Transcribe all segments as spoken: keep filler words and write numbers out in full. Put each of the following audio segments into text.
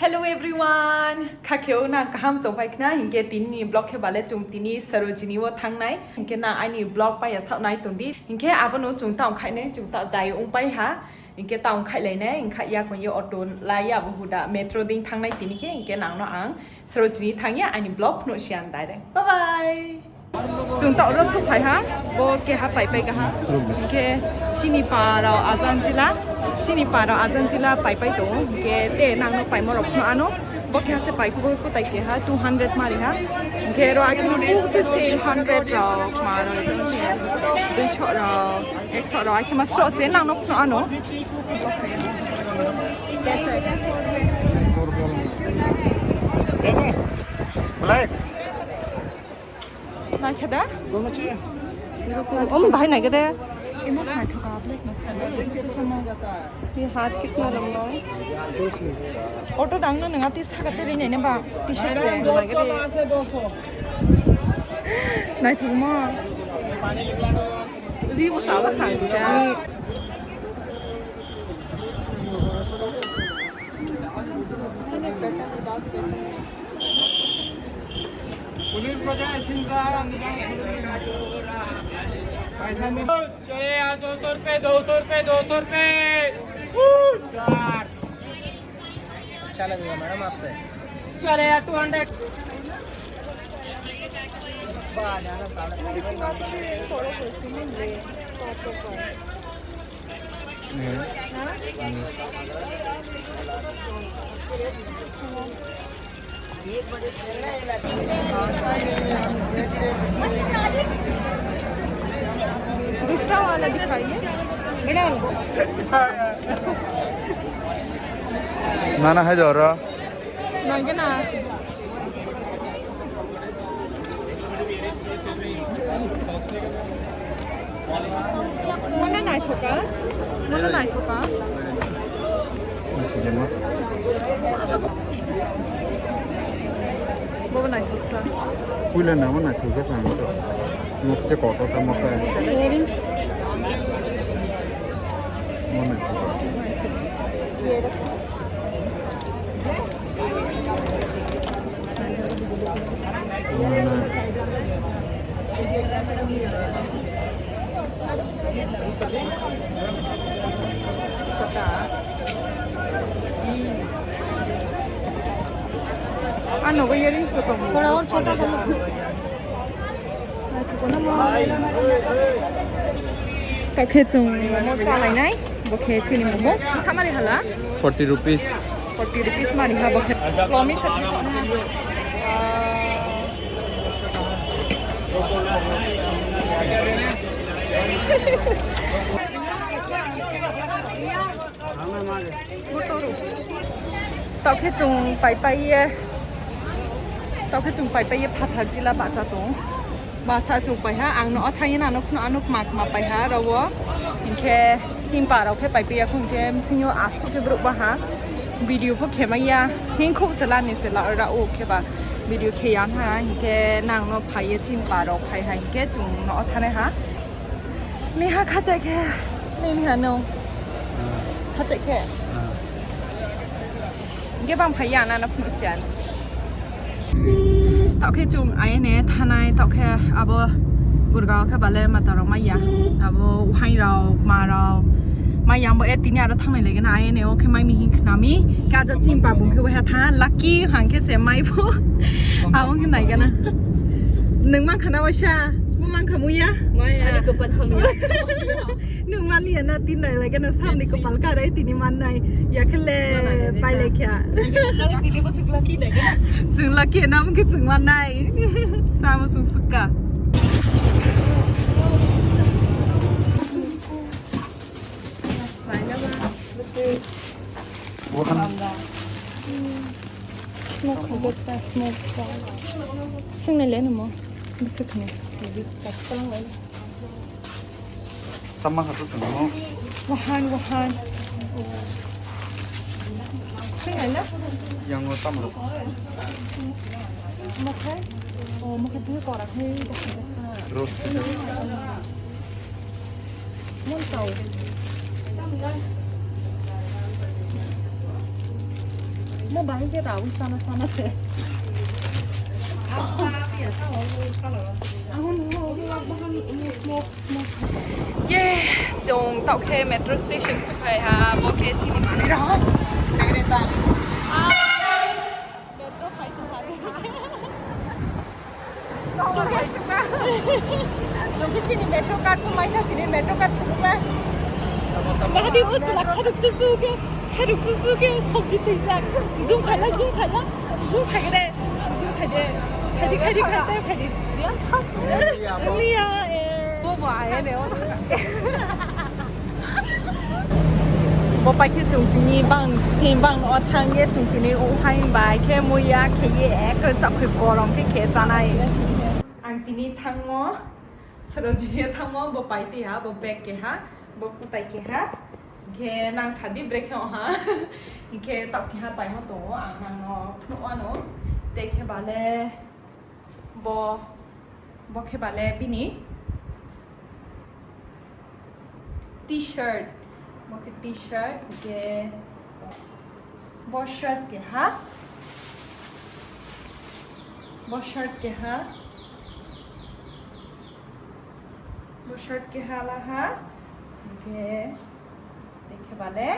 Hello everyone, khakheo nang kaham tongpai khna, hing khe tini ni vlog khe bale chung tini Sarojini wo thanng nai, hing khe nang aini vlog pai ya saoh nai tong di, hing khe abo no chung taoh khaih nai, chung taoh jai ongpai ha, hing khe taoh khaihlai nai, hing khe ya kong ye auto la ya bo huda metro dei thanng nai tini khe, hing khe nang no ang Sarojini thanng ye aini vlog phnuh si ya direct. Bye bye. Chung taoh ro souhphai ha, bo keha paipai kaha. Hing khe chini pa rao ajan jila, chini pa rao ajan jila paipai tong ou. Hing khe te nang no paimo rao phnuh ano, bo keha se pai khe bo kutai keha two hundred mari ha. Hing khe ro akhe no bu se six hundred rao, ma rao, duiso rao, ekso rao, akhe ma sroh se nang no phnuh ano. Black. Nai khe da? Om, bahai nai khe de. Imo se naithoka, black ni se. Ye hat kitna lamba hai. Auto dang no nung ati saka te ri nai na ba. T-shirt se. Naithokmo. Ri bo chala khang sa. Police बजाए सिंह साहब, पैसा नहीं। चले यार, दो सौ रुपए, दो सौ रुपए, दो सौ रुपए। चार। अच्छा लगेगा मैडम आप पे? चले यार, टू हंड्रेड। दूसरा वाला दिखाइए। Nana hai doro. Nangkhe na. Mona naithoka. Mona naithoka. Bobo naithoksa. Puila namo naithokjak ang to. Mokse kotor ta mokhe. Earrings. Mona. Ano bo earrings bo tong. Thora or chota kamo. Taoh khe chung momo chálai nai, bo khe chini momo. Samari hala? Forty rupees. Forty rupees mari ha bo khe. Lomi sa thik na. Taoh khe chung paipai ye, taoh khe chung paipai ye phathar jila bahcha tong. Masa chung pai ha, ang no o thang ye nang no phnuh ano kma kma pai ha aro wo. Hing khe chini pa rao khe paipai ya kho, hing khe bsing yo asuh khe brouh ba ha. Video pho khe mai ya, hing khouh se la ni se la ra ou khe ba video khe ya ha, hing khe nang no phai ye chini pa rao phai ha, hing khe chung no o thanai ha. Ni ha khacha khe, ni ha no. Khacha khe. Hing khe bang phai ya na no phnuh si ya. Taoh khe chung aini thanai, taoh khe abo Gurgaon khe bale mata rao mai ya. Abo uhaing rao, kma rao. Mai ya bo e tini aro thangnai lagi na aini o khe mai mi hing khna mi. Khe aja chini pa bung khe waiha tha, lucky hang khe se mai pho. Abo khe nai gana. Nung mang khana waisa, bo mang kha muya. Mai ya. Ani kopal hamya. Nung mali ya na tin nai lagi na, samni kopal karai tini mannai. Ya khe le pai lai kha. Tini bo suk lucky nai gana. Chung lucky na mung khe chung mannai. Samo sung sukha. Smoke, smoke. Sing nai le no mo. Bisa khne. Tama ha to sung mo. Wahan, wahan. Sing nai le. Yang o tam ro. Makhai. O, makhai tu kora khai. Ro. Mon tau. Mo bahai khe rawi sana sana se. Ang hwn hwn hwn hwn hwn hwn hwn. Ye, chung taoh khe metro station souhphai ha, bo khe chini manoi rao. Nai re ta. Metro phai tong ha. Chung khe chini metro card pho mai tha, tini metro card pho mai. Bahadi o sala kharuk susu khe, kharuk susu khe sobji tuijak. Zoom khaila, zoom khaila, zoom khaigre, zoom khaide. Khaidi, khaidi, khaidi, khaidi. Liya, eh. Bo bo aye ne, o. Bo pai khe chung tini bang, tini bang no thanng ye chung tini uhaing bai khe muiya khe ye, ek chakhoi korom khe khe chánai. Ang tini thanngmo, Sarojini yo thanngmo, bo pai tui ha, bo bag keha, bo kutai keha. Hing khe nang sadi brekhe ong ha. Hing khe taoh keha paimo tong ou, ang nang no phnuh wano. Tei khe ba le bo, bo khe ba le bini T-shirt. Bo khe T-shirt, hing khe bo shirt keha. Bo shirt keha. Bo shirt keha la ha. Hing khe, tei khe ba le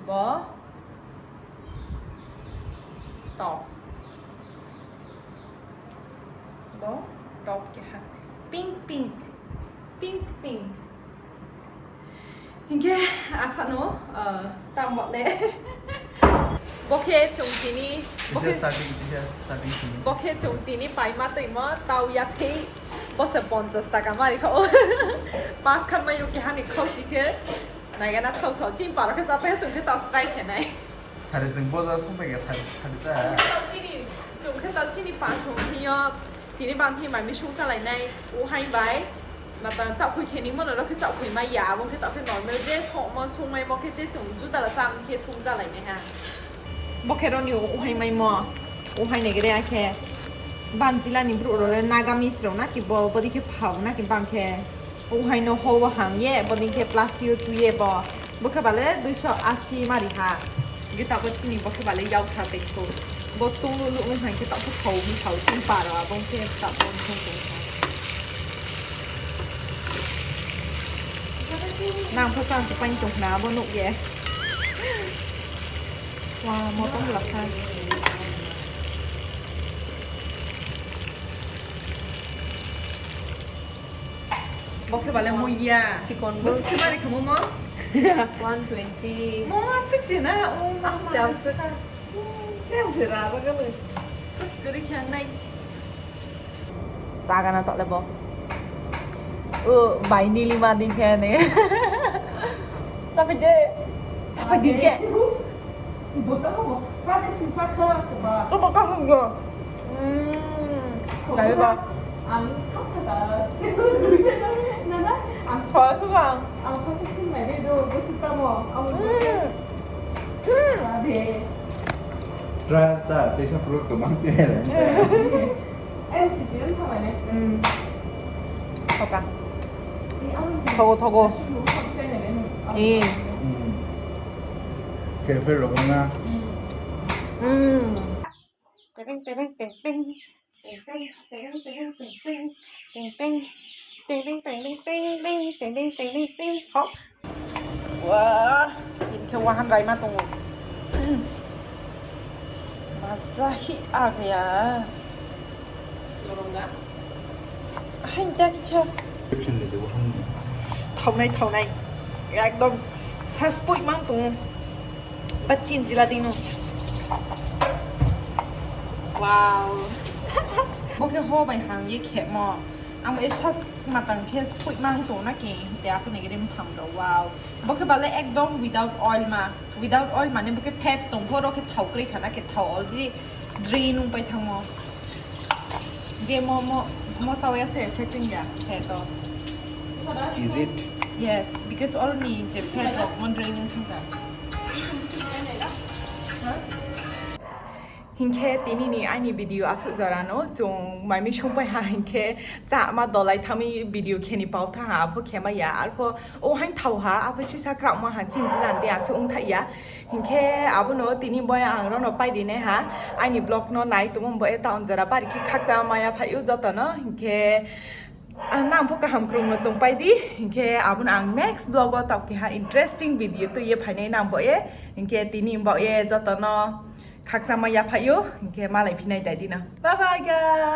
bo top. Bo top keha. Pink, pink. Pink, pink. Hing khe asa no, tang bo le. Bo khe chung tini, bo khe, starting, kisa starting sini. Bo khe chung tini paima tuimo, tau yathei, bo se ponchas taka mari kha ou. Pas khan mai yo keha ni khauchi khe, naigana thao thao, chini paro khe chapai chung khe tau try khe nai. Sari chung boja sungpai khe sari, sari ta. Chung khe tau chini, chung khe tau chini pa sung hing yo, tini bang khe mai mi sung chálai nai, uhaing bai. Mata chaohkhoi khe ni mono ro khe chaohkhoi mai ya, abo khe taoh khe normal je songmo sungmaimo khe je chung juda la cham khe sung chálai nai ha. Bo khe ro ni uhaing maimo, uhaing nai gre akhe. Banchila ni brouh rao le Nagamese rao na ki bo, bodei khe phao na ki bang khe. Uhaing no ho wo hang ye, bodei khe plastic yo tui ye bo. Bo khe ba le দুইশো আশি mari ha. Hing khe taoh bo chini bo khe ba le yaksa tei kho. Bo tong lulu ong hang khe taoh khe thao mi thao chini pa rao abo khe taoh bo thong tong ha. Nang pho chang se paing tong khna abo nuh ye. Wa, mo tong la sa. Bo khe ba le muiya. Chikon bo bo. Sibari khe mo mo? One twenty. Mo siksi na, o ma. Ang se, ang se. Khe ang se ra ba khe le. Bas kari khe ang nai. Sagana toh le bo. O, bai nili ma di khe ne. Sapai de. Sapai di khe. Bo ka hamo, ka de sing sa kha, ba. Bo ka hamo. Hmm. Dai ba. Ang sa sa da. Na na, ang sa sa. Ang sa sa sing mai de do, bo sing pa mo. Ang. Hmm. Hmm. Sa de. Tra ta, pesa pro ko mang te. N C C ang tha mai ne. Hmm. Thoka. Thogo, thogo. Eh. Hmm. Cafe rao na. Hmm. Teng, teng, teng, teng. Teng, teng, teng, teng, teng. Teng, teng. Teng, teng, teng, teng, teng. Teng, teng, teng, teng, teng. Hop. Wah, tini khe wahan raima tong ou. Maza hi a gaya. Hai da kicha. Thaonai, thaonai. Ekdom sa spoih mang tong ou. Ba chin jila ding no. Wow. Bo khe ho bai hang ye khemo. Ang bo esa matang khe spoih mang tong na khe, te apho ni grim phang rao, wow. Bo khe bale ekdom without oil ma. Without oil mane bo khe fat tong pho, ro khe thao kroi kha na khe thao already drain ong pai thangmo. Ge mo, mo, mo sao ya se, se tong ya, se to. Is it? Yes, because all ni je fat rok mo drain ong thang kha. Hing khe tini ni aini video asuh jora no chung mai mi sungpai ha, hing khe chama dolai thanng mi video khe ni pau thanng ha, apho khe mai ya, arpho o haing thao ha, apho sisa kraohmo ha, chini jila ni de asuh ongthaih ya. Hing khe abo no tini bo ye ang ro no pai ri nai ha, aini vlog no nai tongmo bo ye taoh jora bari khe khakchangma yaphaih ou joto no, hing khe nang pho kaham krung no tongpai di, hing khe abo no ang next vlog wo taoh keha interesting video tui ye phai nai nang bo ye, hing khe tini bo ye joto no khakchangma yaphaih ou, hing khe malai phi nai dai di no. Bye bye guys.